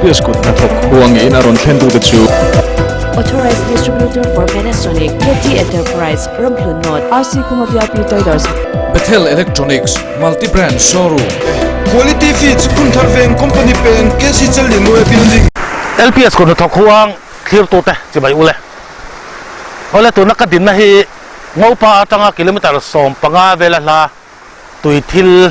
LPS kut hnathawk huangin a rawn thlen tute chu. Authorized Distributor for Panasonic, KT Enterprise, Ramhlun North, RC Khuma VIP Traders. Bethel Electronics, Multi Brand Showroom. Quality Feeds, Phunthar Veng Company peng, KC Challinuai Building. LPS kut hnathawk huang thlirtute chibai ule. Awle tuna ka dinna hi Ngopa atanga kilometre 15 vela hla tui thil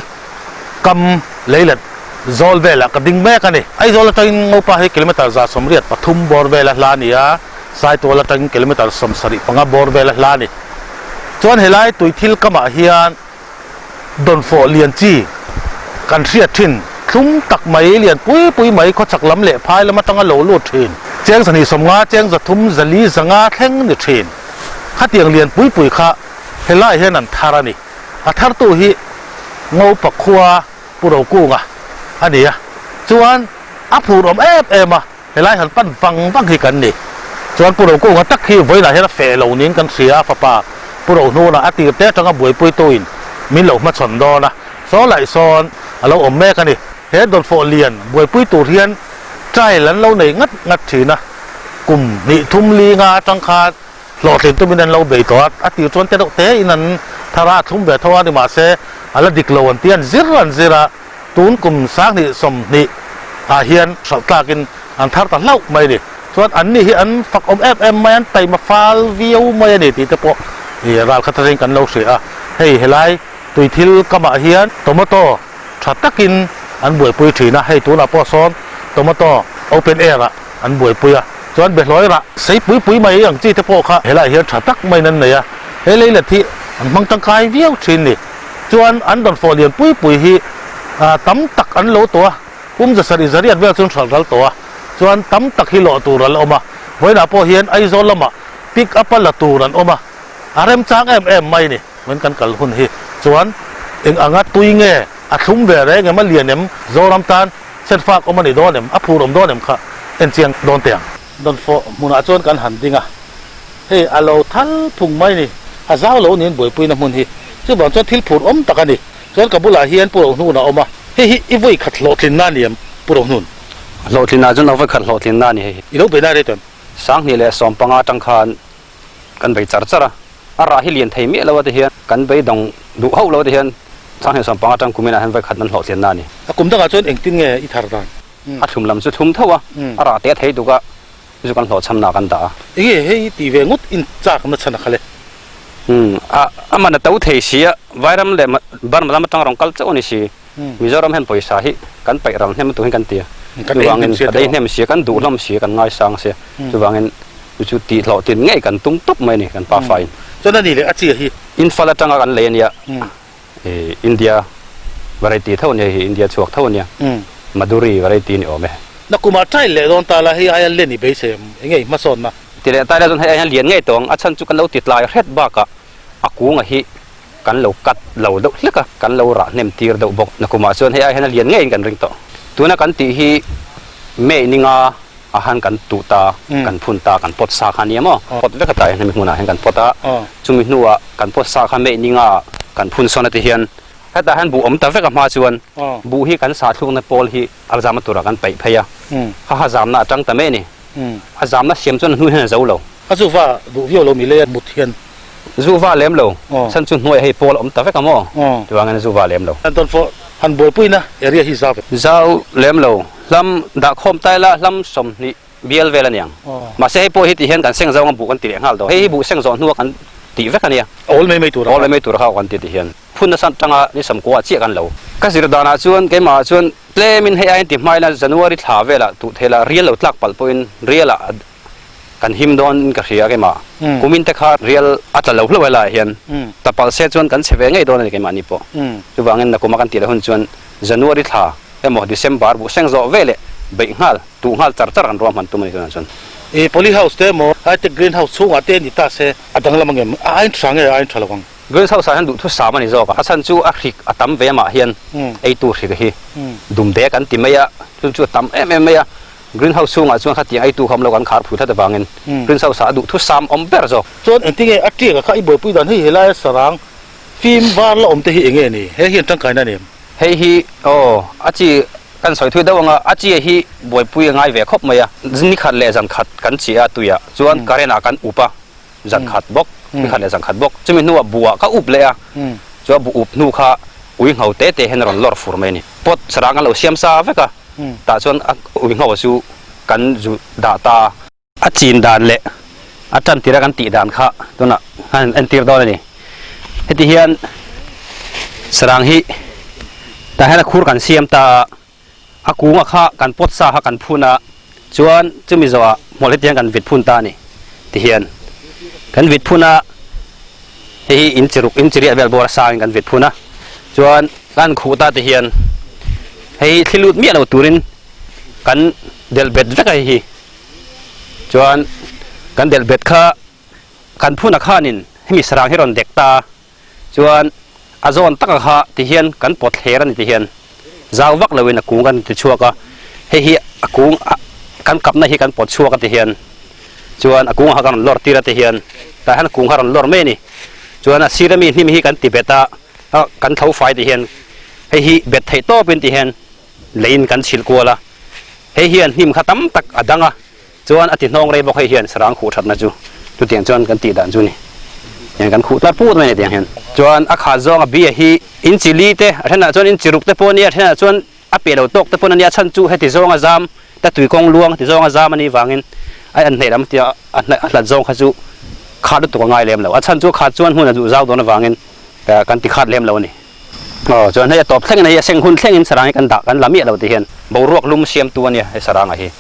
kam leilet zawl velah ka ding mek a ni. Aizawl atangin Ngopa hi kilometre 183 bawr vela hla a ni a, Saitual atangin kilometre 75 bawr vela hla a ni. Chuan helai tui thil kamah hian dawnfawh lian chi kan hriat thin thlum tak mai lian pui pui mai khawchhak lam leh phai lam atanga lo lut thin cheng 250 cheng 300 400 500 thleng ni thin. Khatiang lian pui pui kha helai hian an thar a ni. A thartu hi Ngopa khua Pu Rokunga a ni a, chuan a phur awm em em a, helai han pan vang vang hi kan ni. Chuan Pu Rokunga tak hi vawiinah hian a feh lo niin kan hria a, fapa Pu Rohnuna a tir te atanga buaipuituin min lo hmachhawn dawn a, saw laih sawn a lo awm mek a ni. He dawnfawh lian buaipui tur hian trial an lo nei ngat ngat thin a, kum hnih thum li nga atang khan hlawhtlin tumin an lo bei tawh a, a tir chuan te deuh te in an thar a, a thlum ve tho a ni mahse a la dik lo an ti a, an zir an zir a, tun kum 2020 ah hian hralh tlakin an thar ta hlauh mai a ni. Chuan an ni hi an fak awm em em mai, an taima fal viau mai a ni tih te pawh ih ral khat atangin kan lo hria a, hei helai tui thil kamah hian tomato tha takin an buaipui thin a, hei tunah pawh sawn tomato open air ah an buaipui a. Chuan behlawi rah sei pui pui mai ang chi te pawh kha helaiah hian tha tak maiin an nei a, he leilet hi an hmang tangkai viau thin ni. Chuan an dawnfawh lian pui pui hi tam tak an lo tawh a, kum 700 zariat vel chuan hralh ral tawh a, chuan tam tak hi lawh tur a la awm a, vawiinah pawh hian Aizawl lamah pick up a la tur an awm a, a remchang em em mai ni. Min kan kal hun hi chuan eng anga tui nge a thlum ve reng em, a lian em, Zoram tan Set fak awm a ni dawn em? A phur awm dawn em kha en chiang dawn teh ang. Dawnfawh hmunah chuan kan han ding a, hei a lo thal phung mai ni, a zau lo niin buaipuina hmun hi. Chuvang chuan thil phur awm tak a ni. Chuan ka bulah hian Pu Rohnun a awm a, hei hi i vawi khat hlawhtlinna a ni em Pu Rohnun? Hlawhtlinna chuan a vawi khat hlawhtlinna a ni hei hi. I lo bei lai rei tawh em? 2015 atang khan kan bei char char a, a rah hi lian thei miah lo a ti hian kan beidawng duh hauh lo a ti hian 2015 atang kuminah hian vawikhat an hlawhtlianna a ni. A kum dangah chuan engtin nge i thar dan? A thlum lam chu thlum tho a, a rah te a thei duk a, chu kan hlawhchhamna kan dah a. Enge hei tih ve ngawt in chak na chhan a khal e? Umm, a a man a to thei si a, Vairam leh Burma lam atang rawn kal chauh a ni si. Mizoram hian pawisa hi kan paih ral hnem lutuk hi kan ti a, chuvangin kan ei hnem si a, kan duh hlawm si a, kan ngaisang si a, chuvangin chu chu tih hlawhtlin ngei kan tum tawp mai a ni kan pafa in. Chuan a ni leh a chi hi. Imphal atanga kan lei a nia, India variety tho a nia hei hi, India chhuak tho a nia, Madhuri variety ni awm e. Nakumah trial leh dawn ta la hei aia len i beisei em, enge i hmasawnna? Ti leh ta ila chuan hei ai hian lian ngei tawh ang, a chhan chu kan lo ti tlai hret bakah a kunga hi kan lo cut lo deuh hlek a, kan lo rah hnem tir deuh bawk. Nakumah chuan hei ai hian a lian ngeiin kan ring tawh. Tuna kan tih hi May ninga a han kan tuh ta, kan phun ta, kan pawt sa kha a nia maw? Pawt vek a tlai hemi hmunah hian kan pawt a, chumi hnuah kan pawt sa kha May ninga kan phun sawn a ti hian hetah hian buh awm ta vek a hma chuan buh hi kan sahthlukna pawl hi a zam a turah kan peih phei a, ha ha zamna a tang ta mai a ni. A zamna siam chuan a hnu hian a zo lo. A zuva duh viau lo mi lei a mut hian. Zuva lem lo. Chhan chu hnuaiah hei pawl a awm ta vek a maw? Chuvangin zuva lem lo. An tawn fawh han buaipuina area hi zau ve. Zau lem lo. Hlam dah khawm ta ila hlam 20 bial vel a niang. Mahse hei pawh hi ti hian kan seng zawng a buh kan ti leh nghal dawn. Hei hi buh seng zawh hnua kan tih vek a nia. Awl mai mai tur a kha. Awl mai mai tur a kha kan ti ti hian. Phun nasa atanga ni samkua chiah kan lo. Ka zir danah chuan keimahah chuan tlemin hei aiin ti hma ila January thla velah tuh theihlah rial lo tlak palh pawhin rialah kan him dawn in ka hria keimah. Kumin te kha rial a tla lo hlauh helaiah hian tla palh se chuan kan che ve ngei dawn a ni keimah ni pawh. Chuvangin nakuma kan tih leh hun chuan January thla emaw December buh seng zawh veleh beih nghal, tuh nghal char char kan ruahman tum a ni tunah chuan. I poly house te emaw high tech green house chhungah te ni ta se a danglam angem? A ain tha nge a ain tha lo ang? Green house ah hian duhthusam a ni zawk a, a chhan chu a hrik a tam ve amah hian eitu hrik hi dumdek an ti mai a, chu chu a tam em em mai a, green house chhungah chuan khatiang eitu kha awm lo kan khar phu tlat avangin green house ah a duhthusam awm ber zawk. Chuan engtinge a tiak a kha i buaipui dan hei helaia sarang fim var la awm te hi enge ni? He hian tangkaina a ni em? Hei hi aw a chi kan sawi thui deuh ang a, a chi hi buaipui a ngai ve khawp mai a, ni khat leh zan khat kan chi a tuiah chuan current ah kan up a, zan khat bawk, ni khat leh zan khat bawk, chumi hnuah buh ah ka up leh a, chu a buh up hnu kha ui ngho te te hian a rawn lawr fur mai a ni. Pot sarang an lo siam sa vek a, tah chuan a ui ngho chu kan zu dah ta a. A chin dan leh a tan tira kan tih dan kha tunah khan entir dawn a ni. Heti hian sarang hi tah hian a khur kan siam ta a, a kunga kha kan pawt sa kha kan phun a, chuan chumi zawhah hmawlh heti hian kan vit phun ta a ni. Ti hian kan vit phun a, hei hi in chi ruk in chi riah vel bawr a sangin kan vit phun a, chuan kan khuh ta ti hian hei hi thli lut miah lo turin kan delh bet vek a hei hi. Chuan kan delh bet kha kan phuna khanin hemi sarang hi rawn dek ta chuan a zawn taka kha ti hian kan pawt thler a ni ti hian zau vak loin a kung kan ti chhuak a, hei hi a kung kan kapna hi kan pawt chhuak a ti hian chuan a kungah kha kan rawn lawr tir a ti hian tah hian a kung kha rawn lawr mai a ni. Chuan a sir ami hnim hi kan ti bet a, kan tho fai ti hian hei hi bet theih tawpin ti hian leiin kan chhilh kual a, hei hian hnim kha tam tak a dang a, chuan a ti hnawng rei bawk hei hian sarang khuh thatna chu chutiang chuan kan tih dan chu ni hian kan khuh tlar put mai a ni tiang hian. Chuan a khat zawng a bia hi in chi li te a thenah chuan in chi ruk te pawh a nia a thenah chuan a pe lo tawk te pawn a nia chhan chu heti zawng a zam ta tui kawng luang heti zawng a zam a nih vangin a an hnaih lam tia a hlat zawng kha chu khat lutuk a ngai lem lo a chhan chu a khat chuan hmun a duh zau dawn avangin kan ti khat lem lo a ni. Aw chuan hei a tawp thlengin hei a seng hun thlengin sarang hi kan dah kan la miah lo ti hian boruak lum siamtu a nia hei saranga hi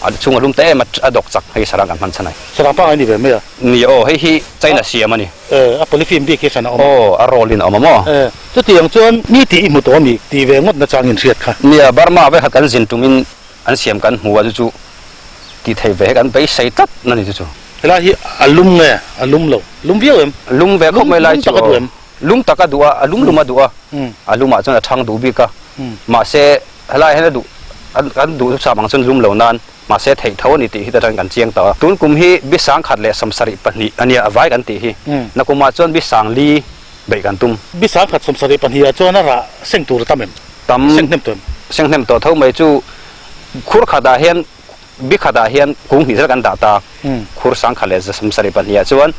a chhung a lum ta em a dawk chak hei sarang kan hman chhan a ni. Sarang pangai ni ve mai a. Ni aw hei hi China siam a ni. E a polythene bik hi hran a awm a. Aw a roll in a awm a maw. E chutiang chuan mi tih i hmu tawh a mi tih ve ngawt nachang in hriat kha. Nia Burma vekhat kan zin tumin an siam kan hmu a chu chu tih theih ve hi kan beisei tlat na ni chu chu. Helai hi a lum nge a lum lo lum viau em? Lum ve khawp mai lai chu lum tak a duh em? Lum tak a duh a, a lum lum a duh a, a lumah chuan a chhang duh bik a. Mahse, helai hian a duh, kan duh cham ang chuan lum lo nan, mahse theih tho a ni tih hi ta chuan kan chiang tawh a. Tun kum hi bi sang khat leh 72 a nia, a vai kan tih hi. Nakumah chuan bi sang li beih kan tum. Bi sang khat 72 ah chuan a rah seng tur a tam em? Tam. Seng hnem tawh em? Seng hnem tawh tho mai chu khur khatah hian Bi khatah hian kung hnih zel kan dah ta, khur sangkhat leh 72 ah chuan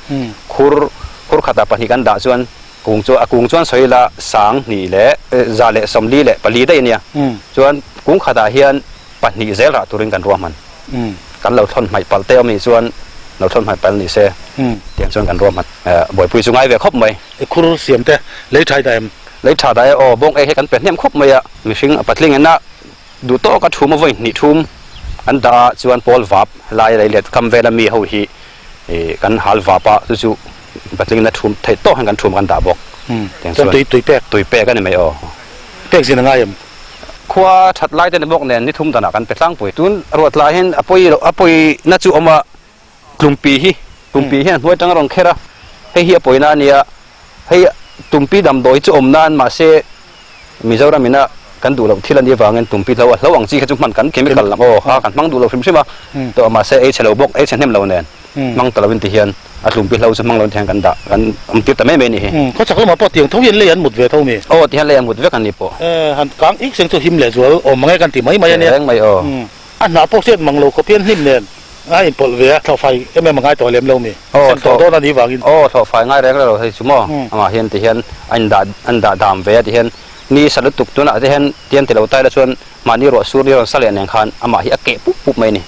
khur khur khatah pahnih kan dah chuan kung chu a kung chuan sawi ila sang hnih leh 144 daih a nia. Chuan kung khatah hian pahnih zel rah turin kan ruahman. Kan lo thawn hmaih palh te awm nih chuan lo thawn hmaih palh ni se tiang chuan kan ruahman. Buaipui chu ngai ve khawp mai. I khur siam te lei tha i dah em? Lei tha dah e aw, bawng ek hi kan pe hnem khawp mai a, mihring a patling ena Duh tawk a thum a vawi hnih thum an dah a chuan pawl vap lai lei let kam vela mi ho hi kan hal vap a chu chu patling in a thum theih tawk hian kan thum a kan dah bawk. Tiang chuan tui tui pek tui pek a ni mai aw. Pek zin a ngai em? Khua that lai te ni bawk nen ni thum danah kan pe tlangpui. Tun ruat lah hian a pawi loh a pawi na chu awm a tlumpi hi tlumpi hian a hnuai tang a rawn kher a hei hi a pawina a nia hei tumpi damdawi chu awm nan mahse Mizoram ina kan duh loh thil a nih avangin tumpi hlo a hlo ang chi kha chu hman kan chemical lam aw kha kan hmang duh lo hrim hrim a tawh mahse ei chhe lo bawk ei chhe hnem lo nen hmang ta lovin ti hian a tumpi hlo chu hmang lovin ti hian kan dah kan awm tir ta mai mai a nih hi. Khawchhak lamah pawh tiang tho hian lei an mut ve tho mi? Aw ti hian lei an mut vek an ni pawh. Han kang ik seng chu him leh zual awm ang e kan ti mai mai a nia. Reng mai aw. A hnah pawh hriat mang lo khawp hian hnim nen a inpawlh ve a, thlawhfai em em a ngai tawh lem lo mi? Sen tawh dawn a nih vangin. Aw, thlawhfai ngai reng reng lo hei chu maw? Amah hian ti hian a indah a indah dam ve a ti hian ni sa lutuk tunah te hian tian ti lo tai la chuan mahni ruah sur ni rawn sa leh nen khan amah hi a keh pup pup mai a ni.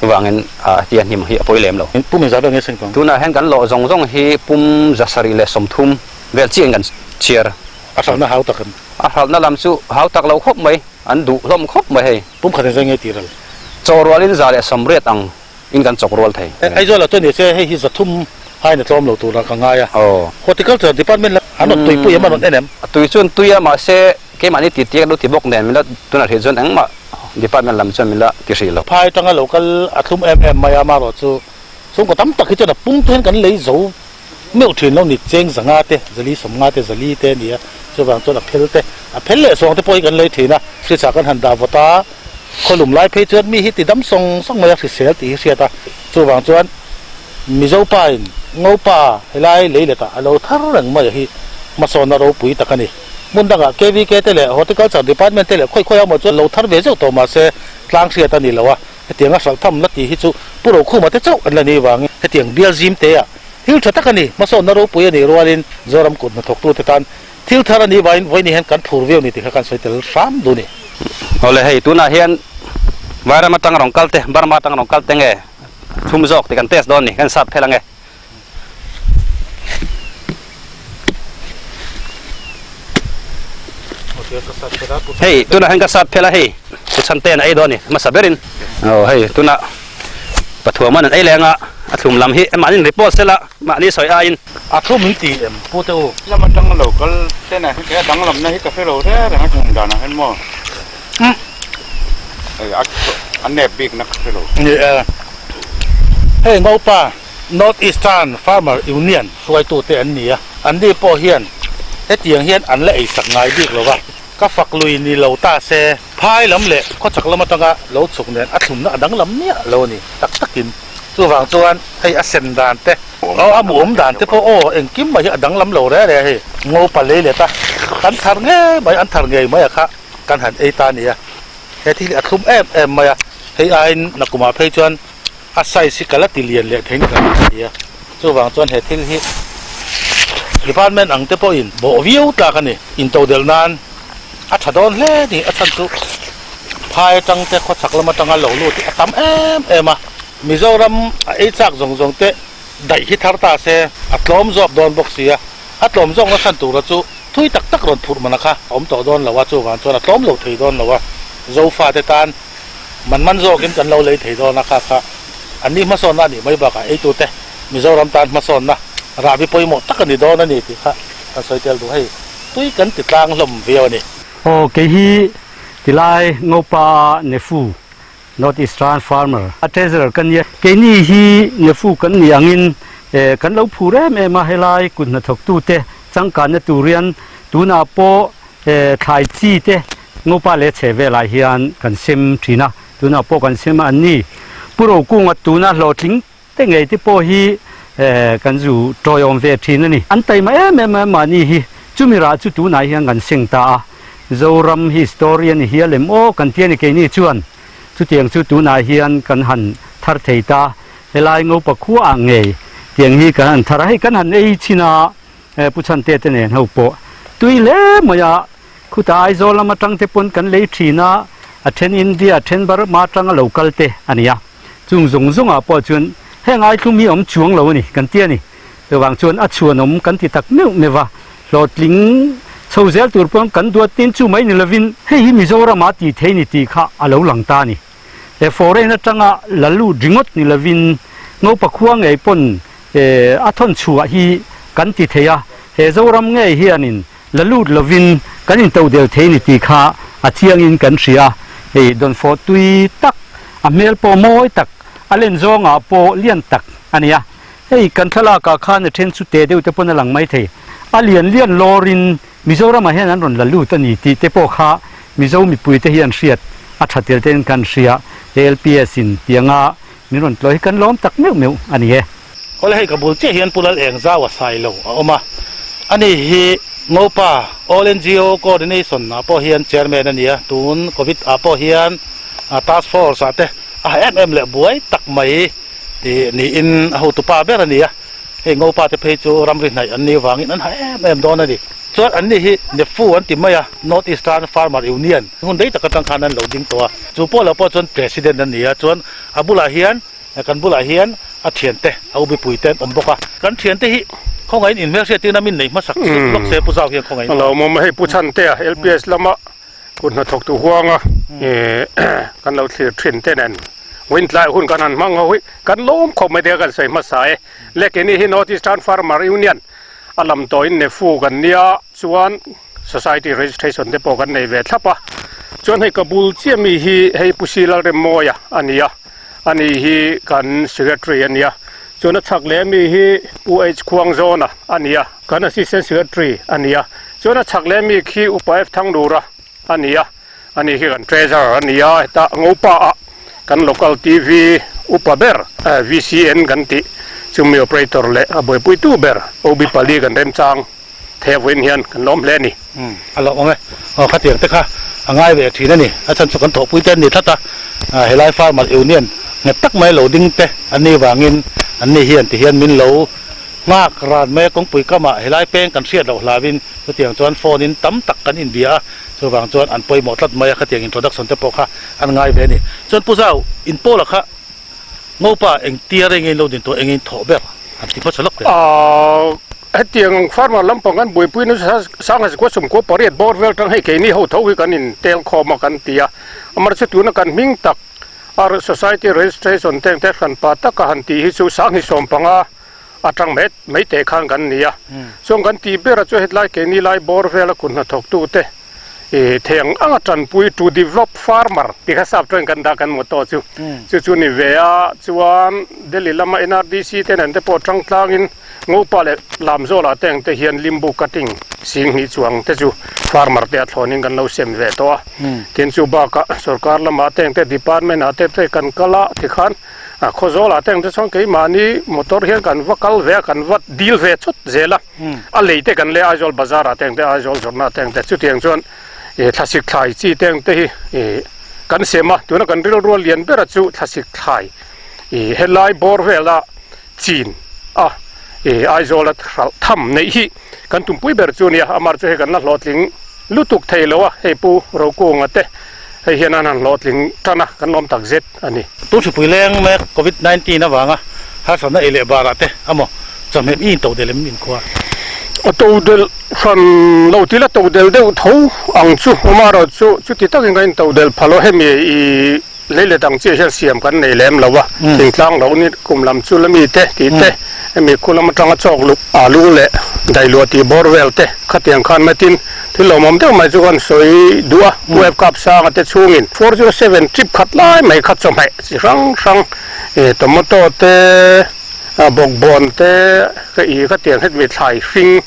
Chuvangin a tia hnim hi a pawi lem lo. Pum engzah vel nge seng tawh ang? Tunah hian kan lawh zawng zawng hi pum 730 vel chiah in kan chhiar. A hralhna hau tak em? A hralhna lam chu hau tak lo khawp mai. An duh hlawm khawp mai hei. Pum khat engzah nge tih ral? Chaw rualin 180 ang in kan chawk rual thei. Aizawl ah chuan ni se hei hi 300 aiin a tlawm lo tura ka ngai a. Horticulture department lam an rawn tuipui em an rawn en em? A tui chuan tui a mahse keimahni ti tia ka lo ti bawk nen min la tunah hrih chuan engmah department lam chuan min la ti hrih lo. Phai atanga lo kal a thlum em em mai a amarawh chu chhungkaw tam tak hi chuan a pum te hian kan lei zo Meuh thin lo ni cheng 500 te, 450 te, 400 te a ni a, chuvang chuan a phel te, a phel leh sawng te pawh hi kan lei thin a, hrichah kan han dah vawt a, khawlum lai phei chuan mi hi ti dam sawng sawng mai a hrisel tih hi hriat a, chuvang chuan Mizo pa in Ngopa helai lei letah a lo thar reng mai a hi hmasawnna ropui tak a ni. Hmun dangah KVK te leh Horticulture Department te leh khawi khawi emaw chuan lo thar ve zeuh tawh mahse tlang hriat a ni lo a, hetiang a hralh tham la tih hi chu Pu Rokhuma te chauh an la ni vangin hetiang bial zim te ah thil tha tak a ni. Hmasawnna ropui a nih rualin Zoram kut hnathawktute tan thil thar a nih vangin vawiin hian kan phur viau ni tih kha kan sawi tel hram duh a ni. Awle hei tunah hian Vairam atang rawn kal te, Burma atang rawn kal te nge thum zawk tih kan test dawn a ni, kan sat phel ange. Hei tunah hian ka sat phel a hei chu chhan te an ei dawn a ni hmasa berin aw hei tunah pathuam an ei leng a a thlum lam hi mahni in report sela mahni sawi aiin a thlum in ti em pu te u. Lam atanga lo kal te nen hian kei a danglamna hi ka hre lo reng reng a thlum danah hian maw hei a nep bikna ka hre lo. Ni e hei Ngopa North Eastern Farmer Union hruaitute an ni a, anni pawh hian hetiang hian an la eisak ngai bik lo va, ka fak lui ni lo ta se, phai lam leh khawchhak lam atanga lo chhuk nen a thlumna a danglam miah lo a ni tak takin. Chuvang chuan hei a sen dan te, aw a muawm dan te pawh aw engkim mai hi a danglam lo reh reh a hei. Ngopa lei let a, kan thar ngei mai, an thar ngei mai a kha kan han ei ta a ni a, he thil hi a thlum em em mai a, hei aiin nakumah phei chuan A size hi ka la ti lian leh thei ni ka ti a, chuvang chuan he thil hi department ang te pawhin bawh viau tlak a ni. Intodelh nan a tha dawn hle ni, a chhan chu phai atang te khawchhak lam atanga lo lut hi a tam em em a, Mizoram a ei chak zawng zawng te daih hi thar ta se a tlawm zawk dawn bawk si a, a tlawm zawk na chhan tura chu thui tak tak rawn phurh mana kha a awm tawh dawn lo a, chuvang chuan a tlawm lo thei dawn lo a, Zofa te tan Man man zawkin kan lo lei thei dawn a, kha kha an ni hmasawnna a nih mai bakah eitute Mizoram tan hmasawnna rahbi pawimawh tak a ni dawn a ni tih kha kan sawi tel duh. Hei tui kan ti tlang hlawm viau a ni. Aw kei hi tilai Ngopa Nefu, North Eastern Farmer, a treasurer ka nia. Keini hi Nefu kan nih angin kan lo phur em em a, helai kut hnathawktute changkanna tur hian tunah pawh thlai chi te Ngopa leh chhe velah hian kan sem thin a, tunah pawh kan sem a an ni. Pu Rokunga tuna hlawhtling te ngei te pawh hi kan zu tawiawm ve thin a ni. An taima em em a mahni hi chumi rah chu tunah hian kan seng ta a, Zoram hi story a ni hial em aw kan ti a ni keini chuan chutiang chu tunah hian kan han thar thei ta, helai Ngopa khuaah ngei tiang hi kan han thar a, hei kan han ei chhin a Pu Chhante te nen ho pawh tui hle mai a. Khutah Aizawl lam atang te pawn kan lei thin a, a then India, a then Burma atanga lo kal te a ni a. Chung zawng zawngah pawh chuan heng aithlum hi a awm chuang lo a ni kan ti a ni. Chuvang chuan a chhuanawm kan ti tak meuh meuh va, hlawhtling chho zel tur pawn kan duat tin chu mai ni lovin hei hi Mizoram-a tih thei ni tih kha a lo lang ta a ni. He foreign atanga la lut ringawt ni lovin Ngopa khua ngei pawn a thawn chhuah hi kan ti thei a, he Zoram ngei hianin La lut lovin kan intodel thei ni tih kha a chiangin kan hria. Hei dawnfawh tui tak, a hmel pawh mawi tak, a len zawngah pawh lian tak a ni a. Hei kan thlalakah khan a then chu te deuh te pawn a lang mai thei. A lian lian lawrin Mizoramah hian an rawn la lut a ni tih te pawh kha Mizo mipui te hian hriat a tha tel tein kan hria. ALPS in tianga min rawn tlawh hi kan lawm tak meuh meuh a ni e. Awle hei ka bul chiah hian Pu Lal Eng Zau a sai lo a awm a, ani hi Ngopa All NGO Coordination ah pawh hian Chairman a ni a, tun Covid ah pawh hian Task Force ah te a ha em em leh buai tak mai niin a hotupa ber a ni a, hei Ngopa te phei chu ramri hnaih an nih vangin an ha em em dawn a ni. Chuan anni hi NEFU an ti mai a, North Eastern Farmer Union hun rei tak atang khan an lo ding tawh a, chu pawh lo pawh chuan President a ni a, chuan a bulah hian Kan bulah hian a thiante, a ubipui te an awm bawk a. Kan thiante hi khawngaihin inhmelhriat tirna min nei hmasak zut lawk se Pu Zau hian khawngaihin. A lo awm hei Pu Chhantea LPS lama kut hnathawktu huanga kan lo thlir thin te nen Wintlai hun kan han hmang ho hi kan lawm khawp mai te kan sawi hmasa e. Le keini hi North Eastern Farmer Union a lam tawhin Nefu kan nia chuan Society registration te pawh kan nei ve thlap a, chuan hei ka bul chiah mi hi hei Pu Sila Remmawia a ni a, ani hi kan secretary a ni a, chuan a chhak leh mi hi Pu H Khuangzawna a ni a, kan assistant secretary a ni a, chuan a chhak leh mi khi Upa F Thanglura a ni a, ani hi kan treasurer a ni a, heta Ngopa ah kan local TV upa ber VCN kan tih chumi operator leh a buaipuitu ber OB pali kan remchang. thei a vawiin hian kan lawm hle a ni. A lawmawm e. Aw khatiang te kha a ngai ve thin a ni. A chhan chu kan thawhpui te an ni tlat a. Helai Farmer Union nghet tak mai lo ding te an nih vangin an ni hian ti hian min lo nghak ran mai a. Kawngpui kamah helai peng kan hriat loh hlauin chutiang chuan phone in tam tak kan inbia a. Chuvang chuan an pawimawh tlat mai a. Khatiang introduction te pawh kha an ngai ve a ni. Chuan Pu Zau, inpawla kha Ngopa engtia reng in lo din tawh engin thawh ber an ti hmasa lawk teh. Hetiang ang farmer lampang kan buaipui nasa sanga sikua sumkua pariat bawr vel tang hei keini ho tho hi kan in tel khawm a kan ti a, amaherawhchu chu tuna kan hming tak a society registration te engte hran pa taka han tih hi chu sanghi 15 atang mai mai teh khan kan ni a, chuan kan tih ber a chu hetlai keini lai bawr vela kut hnathawk tute I thei ang anga tanpui to develop farmer tih kha sap chuan kan dah kan motto chu chu chu ni ve a chuan Delhi lama NRDC te nen te pawh tang tlangin Ngopa leh Lamzawla te ang te hian limbu cutting sing hnih chuang te chu farmer te a thlawnin kan lo sem ve tawh a tin chu bakah sorkar lamah te ang te department ah te te kan kal a tikhan a Khawzawlah te ang te chuan keimahni motor hian kan va kal ve a kan va dil ve chawt zel a. A lei te kan leh Aizawl bazar ah te ang te Aizawl zawrhna ah te ang te chutiang chuan ih thlasik thlai chi te ang te hi ih kan sem a tuna kan rilrual lian bera chu thlasik thlai ih helai bawr vela chin a ih Aizawl a hralh tham neih hi kan tumpui ber chu a nia amar chu hei kan la hlawhtling lutuk thei lo a hei pu Rokunga te hei hian an han hlawhtling tan a kan lawm tak zet a ni. Tuhripui leng mek Covid 19 avanga harsatna ei leh barah te amaw chawhmeh mi in to del em inkhua? A to del hran lo tila to del deuh tho ang chu amaherawh chu chuti takin kan in to del phal aw hemi i lei let ang chiah hian siam kan nei lem lo a thingtlang lo ni kum lam chu la mi te tih te hemi khu lam atanga chawk luk alu leh dailuah tih bawr vel te khatiang khan mai tin thil lawmawm deuh mai chu kan sawi duh a web kap sanga te chhungin 407 trip khat lai mai kha chawhmeh chi hrang hrang tomato te Bawkbawn te ka i khatiang het mi thlai hring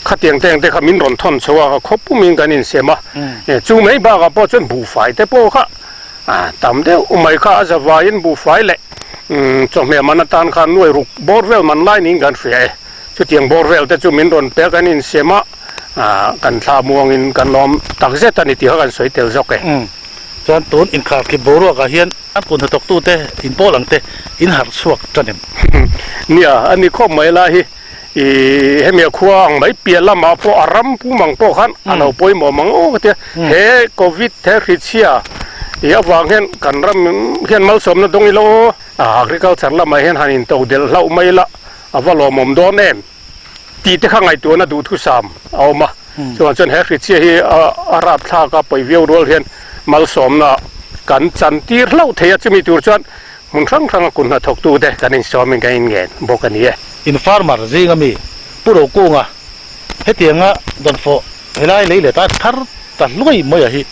khatiang te ang te kha min rawn thawn chho a, khawp pumin kan insem a, chu mai bakah pawh chuan buhfai te pawh kha tam deuh mai kha a za vaiin buhfai leh chawhmeh man atan khan nuai ruk bawr vel man lai niin kan hria e, chutiang bawr vel te chu min rawn pe a kan insem a, kan thla muangin kan lawm takzet a ni tih kha kan sawi tel zawk e. Chuan tun inkharkhip boruakah hian An kut hnathawktute inpawl ang te in harh chhuak tan em? Nia, a ni khawp mai lai hi i hemi a khua ang mai piah lamah pawh a ram pum ang pawh khan a lo pawimawh mang aw ka tia. He Covid he hrichhia i avang hian kan ram hian malsawmna dawng ila aw, agriculture lamah hian han into delh hlauh mai ila a va lawmawm dawn em? Tih te kha ngaihtuahna duhthusam a awm a, chuvang chuan he hrichhia hi a rapthlak a pawi viau rual hian malsawmna kan chan tir hlauh thei a, chumi tur chuan hmun hrang hranga kut hnathawktu te kan insawmin kan inngen bawk a ni e. In farmer zinga mi Pu Rokunga hetianga dawnfawh Helai lei leh ta thar ta hluai mai a hi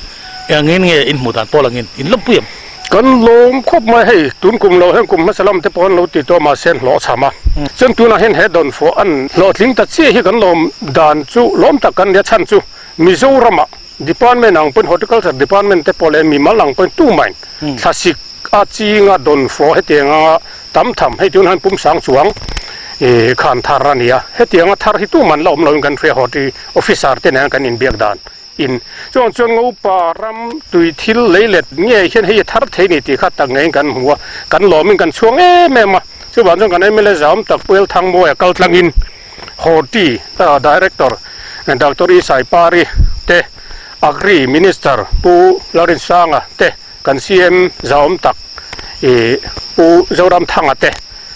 engin nge in hmuh dan pawl angin in lawmpui em? Kan lawm khawp mai hei tun kum lo hian kum hmasa lam te pawh an lo ti tawh mahse an hlawh chham a chuan tunah hian he dawnfawh an hlawhtling ta chiah hi kan lawm dan chu lawm tak kan nia chhan chu Mizoramah department ang pawhin horticulture department te pawh leh mimal ang pawhin tumahin thlasik a chinga dawnfawh hetiang anga tam tham hei tunah hian pum sang chuang ih khan thar a ni a hetianga thar hi tuman la awm loin kan hria haw ti officer te nen kan inbiak dan in chuan chuan ngopa ram tui thil lei let nge hian hei a thar thei ni tih kha tak ngeiin kan hmu a kan lawmin kan chhuang em em a chuvang chuan kan mla zam tak Puel Thangmawia kal tlangin Horti director Doctor Isai Pari te Agri Minister Pu Larinsanga te Kan CM zahawm tak i Pu Zoramthanga te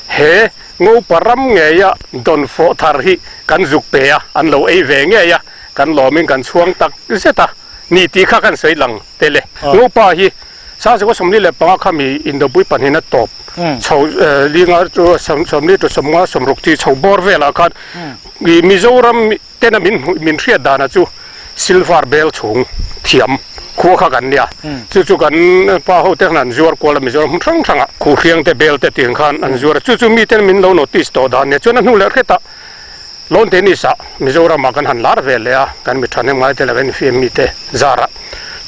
he Ngopa ram ngeia dawnfawh thar hi kan zuk pe a, an lo ei ve ngei a, kan lawmin kan chhuang tak zet a ni tih kha kan sawi lang tel e. Ngopa hi Sangzika 45 kha mi Indopui pahnihna tawp chho linga chu 40 to 50 60 chi chho bawr velah khan i Mizoram Tena min hmuh min hriat dana chu silver bel chhung thiam khua kha kan nia. Chu chu kan pa ho te khan an zuar kual a Mizoram hmun hrang hrangah khuhriang te bel te tiang khan an zuar a. Chu chu mi ten min lo notice tawh dan nia. Chuan a hnu leh hretah lawn tennis ah Mizoramah kan han lar ve leh a, kan mi thahnem ngai te leh kan infiam mi te zarah.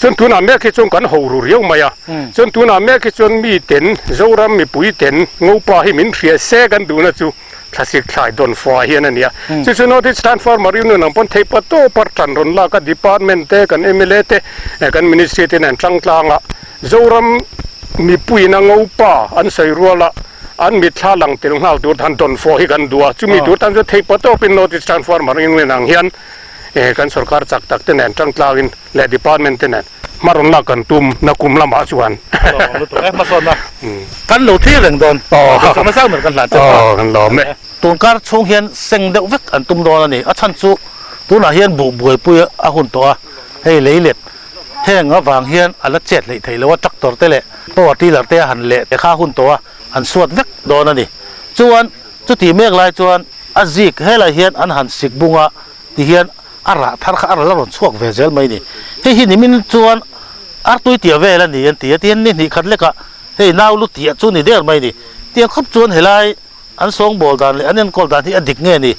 Chuan tunah mek hi chuan kan ho ru riau mai a. Chuan tunah mek hi chuan mi ten Zoram mipui ten Ngopa hi min hria se kan duhna chu. Thlasik thlai dawn fua hian a ni a. Chu chu North Eastern Farmer Union ang pawn theih pa tawp a tan rawn lak a, Department te, kan mla te, kan Ministry te nen tlang tlang a, Zoram mipuiin a ngopa an sawi rual a, an mitthla lang tel nghal tur tan dawn fua hi kan duh a. Chumi tur tan chuan theih pa tawpin North Eastern Farmer Union ang hian kan sorkar chak tak te nen tang tlangin leh Department te nen Hma rawn lak kan tum na kum lamah chuan. Hmasawnna kan lo thlir reng dawn. Hmasawnna sang ber kan hlan chauh a. Kan lawm e. Tun kar chhung hian seng deuh vek an tum dawn a ni. A chhan chu tunah hian buh buaipui a hun tawh a, hei lei let heng avang hian a la chet hleih theih lo a, tractor te leh power tiller te a han leh te kha a hun tawh a, an suat vek dawn a ni. Chuan chuti mek lai chuan a zik helai hian an han sik bung a, Ti hian a rah thar kha a la rawn chhuak ve zel mai ni. Hei hi nimin chuan artui tia vel a ni an ti a, tihian ni hnih khat lekah hei nau lu tia chu ni der mai ni. Tiang khawp chuan helai an sawngbawl dan leh an enkawl dan hi a dik nge ni?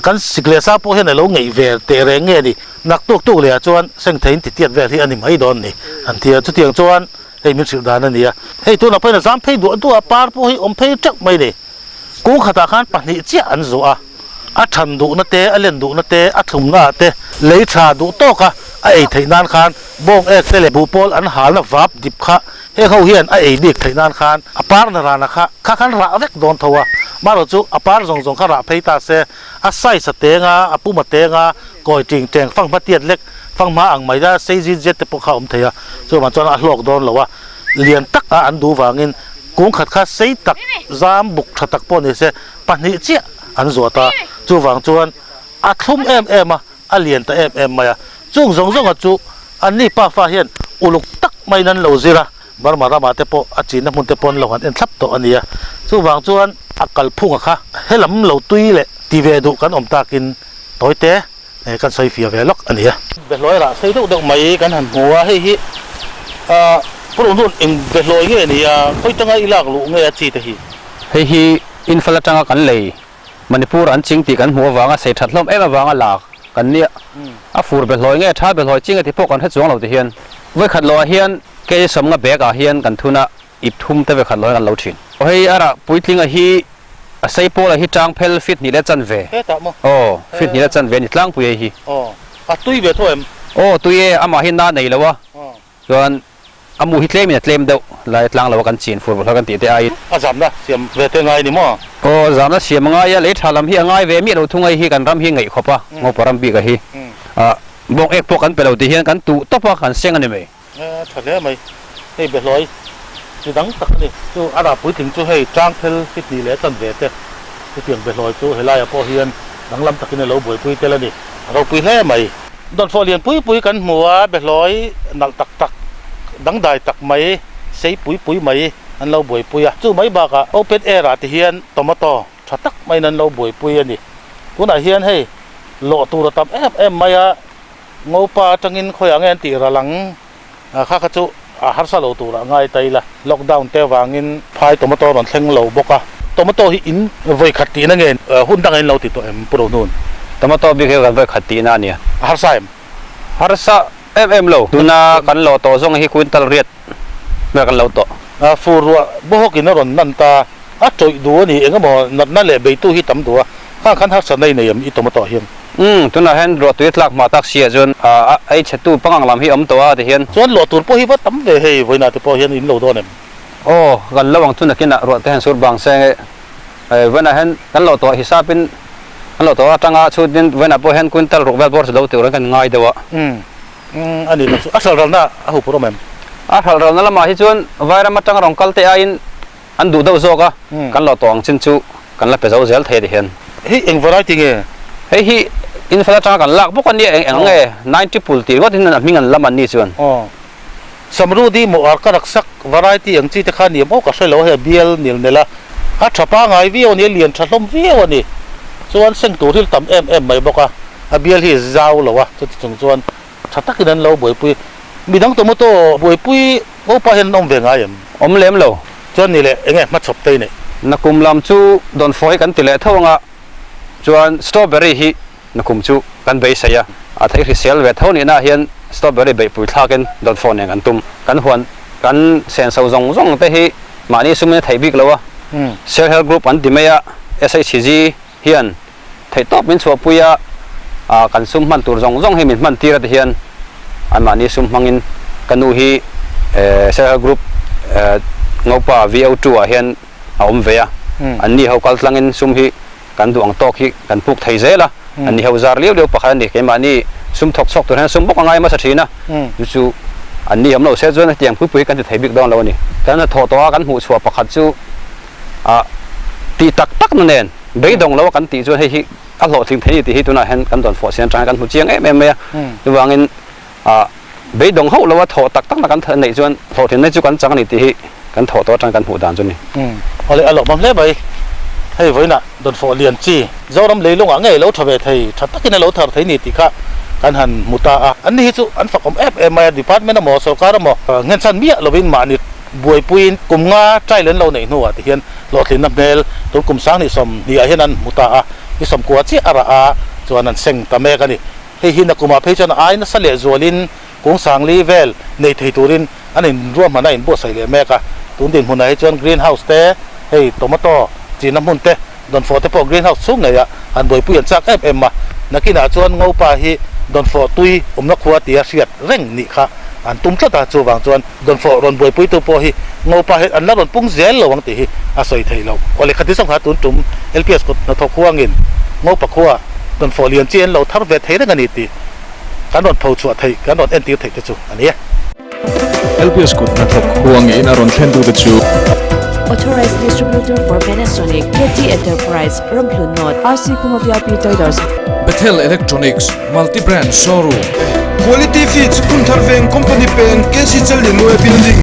Kan sik leh sa pawh hian a lo ngeih ve teh reng nge ni? Naktuk tuk lehah chuan seng theiin ti tiat vel hi a ni mai dawn ni an ti a, chutiang chuan hei min hrilh dan a ni a. Hei tunah pawhin a zam phei duah duah a, par pawh hi awm phei teuh mai ni. Kung khatah khan pahnih chiah an zuah a, a than duhna te, a len duhna te, a thlumna ah te lei tha duh tawk a a ei theih nan khan bawng ek te leh buhpawl an halna vap dip kha heng ho hian a ei bik theih nan khan a par na rana kha kha khan rah vek dawn tho a, marawh chu a par zawng zawng kha rah phei ta se a size a teng a, a pum a teng a, kawi ting teng fanghma tiat lek fanghma ang mai a sei zit zet te pawh kha a awm thei a, chuvang chuan a hlawk dawn lo a, lian tak a an duh vangin Kung khat kha sei tak zam buk tha tak pawh ni se pahnih chiah an zuah ta. Chuvang chuan a thlum em em a, a lian ta em em mai a. Chung zawng zawnga chu anni pafa hian uluk tak maiin an lo zir a, Burma ramah te pawh a chinna hmun te pawh an lo han en thlap tawh a ni a. Chuvang chuan a kalphunga kha helam lo tui leh ti ve duh kan awm takin tawi te kan sawi fia ve lawk a ni a. Behlawi rah sei deuh deuh mai kan han hmu a, hei hi Purunhun eng behlawi nge ni a, khawi tanga i lak luh nge a chi te hi? Hei hi Imphal atanga kan lei Manipur an ching tih kan hmuh avanga sei that hlawm em avanga lak kan nia. A fur behlawi nge tha behlawi chi nge tih pawh kan hre chuang lo ti hian vawikhat loah hian kei sawmnga bag ah hian kan thun a, ip thum te vekhat lo hian an lo thin. Hei a rah puitlinga hi a sei pawla hi tang phel fit hnih leh chanve. Hetah maw? Aw, fit hnih leh chanve a ni tlangpui hei hi. Aw, a tui ve tho em? Aw, tui e, amah hi na nei lo a, chuan a mu hi tlemin a tlem deuh lai tlang lo a kan chin fur bawlhhlawh kan tih te aiin. A zamna siam ve te ngai ni maw? Aw, zamna siam a ngai a, lei tha lam hi a ngai ve miah lo thung a, hei hi kan ram hi ngaih khawp a, Ngopa ram bik a hi. Bawng ek pawh kan pe lo tih hian kan tuh tawp a, kan seng a ni mai. Tha hle mai, hei behlawi chi dang tak a ni. Chu a rah puitling chu hei tang phel fit hnih leh chanve te chutiang behlawi chu helaiah pawh hian danglam takin a lo buaipui tel a ni. A ropui hle mai. Dawnfawh lian pui pui kan hmu a, behlawi nalh tak tak, dangdai tak mai, sei pui pui mai an lo buaipui a. Chu mai bakah open air ah ti hian tomato tha tak maiin an lo buaipui a ni. Tunah hian hei lawh tur a tam em em mai a. Ngopa atangin khawiah nge an tih ral ang? Kha kha chu a harsa lo turah ngai ta ila. Lockdown te avangin phai tomato rawn thleng lo bawk a. Tomato hi in vawi khat tihna nge hun dangah in lo ti tawh em Pu Rohnun? Tomato bik hi kan vawi khat tihna a nia. A harsa em? Harsa em em lo. Tuna kan lo tawh zawng hi quintal riat vel kan lo tawh. Fur ruah bawhawkin a rawn nan ta. A tawih duh a ni. Engemaw natna leh beitu hi tam duh a. Khang khan harsatna i nei em i tomato ah hian? Umm, tunah hian ruah tui tlak hma tak si ah chuan a ei chhe tu pangang lam hi a awm tawh a ti hian. Chuan luah tur pawh hi va tam ve hei vawiinah te pawh hian in lo dawn em? Aw, kan lo ang chu nakinah ruah te hian sur bang se nge vawiinah hian kan lo tawh hisapin kan lo tawh atanga chhutin vawiinah pawh hian quintal ruk vel bawr chu lo tur in kan ngai deuh a. Umm, umm a ni tak chu a hralh ralna a huphurh awm em? A hralh ralna lamah hi chuan vairam atanga rawn kal te aiin An duh deuh zawk a, kan lo tawh ang chin chu kan la pe zo zel thei a ti hian. Hei eng variety nge? Hei hi Imphal atanga kan lak bawk a nia, eng eng nge ninety pul tih ringawt in a hming an lam an ni chuan. Aw. Samrudi maw ar ka rak sak variety ang chi te kha ni em aw ka hre lo a hei a bial nil nel a, a tha pangai viau a ni, a lian tha hlawm viau a ni. Chuan seng tur hi tam em em mai bawk a, a bial hi zau lo a, chuti chung chuan tha takin an lo buaipui. Midang tomato buaipui Upa hian an awm ve ngai em? Awm lem lo. Chuan ni leh enge hmachhawp te i neih? Nakum lam chu dawnfawh hi kan ti leh tho anga, chuan strawberry hi nakum chu kan beisei a, a thei hrisel ve tho nihna ah hian strawberry beihpui thlakin dawnfawh nen kan tum. Kan huan kan senso zawng zawng te hi mahni sumin a theih bik lo a, self help group an ti mai a, SHG hian theihtawp min chhuahpui a, kan sum hman tur zawng zawng hi min hman tir a ti hian anmahni sum hmangin ka nu hi Self Help Group Ngopa VO2 ah hian a awm ve a, anni ho kal tlangin sum hi kan duh ang tawk hi kan puk thei zel a, anni ho zar liau liau pakhat a ni. Keimahni sum thawk chhuak tur hian sum bawk a ngai hmasa thin a, chu chu anni awm lo se chuan hetiang pui pui hi kan ti thei bik dawn lo a ni. Kan hnathawh tawh a kan hmuh chhuah pakhat chu ah tih tak tak na nen beidawng lo a kan tih chuan hei hi a hlawhtling thei a ni tih hi tunah hian kan dawn fawh sian atang hian kan hmu chiang em em mai a. Chuvangin ah beidawng hauh lo a thawh tak tak na kan neih chuan hlawhtlinna chu kan chang a ni tih hi kan thawh tawh atang kan hmuh dan chu a ni. Awle a lawmawm hle mai. Hei vawiinah dawnfawh lian chi Zoram leilungah ngei lo tha ve thei tha takin a lo thar thei ni tih kha kan han hmu ta a. Anni hi chu an fakawm em em mai a, department emaw sorkar emaw nghenchhan miah lovin mahni buaipuiin kum nga trial an lo neih hnuah ti hian hlawhtlinna hmel tun kum sanghnih sawmhnih ah hian an hmu ta a, ni sawmkua chiah a rah a chuan an seng ta mek a ni. Hei hi nakumah phei chuan ai nasa leh zualin kung sangli vel nei thei turin an inruahman a inbuatsaih leh mek a. Tun dinhmunah hi chuan green house te, hei tomato chinna hmun te, dawnfawh te pawh green house chhung ngeiah an buaipui an chak em em a. Nakinah chuan Ngopa hi dawnfawh tui awmna khua tia hriat reng nih kha an tum tlat a, chuvang chuan dawnfawh rawn buaipuitu pawh hi Ngopa hi an la rawn pung zel lo ang tih hi a sawi theih loh. Aw lehkha ti zawng kha tun tum LPS kut hnathawk huangin Ngopa khua dawnfawh lian chi an lo thar ve thei reng a ni tih kan rawn pho chhuah theih, kan rawn entir theih te chu a ni e. LPS kut hnathawk huangin a rawn thlen tute chu. Authorized Distributor for Panasonic, KT Enterprise, Ramhlun North, RC Khuma VIP Traders. Bethel Electronics, Multi Brand Showroom. Quality Feeds, Phunthar Veng Company Peng, KC Challianue Building.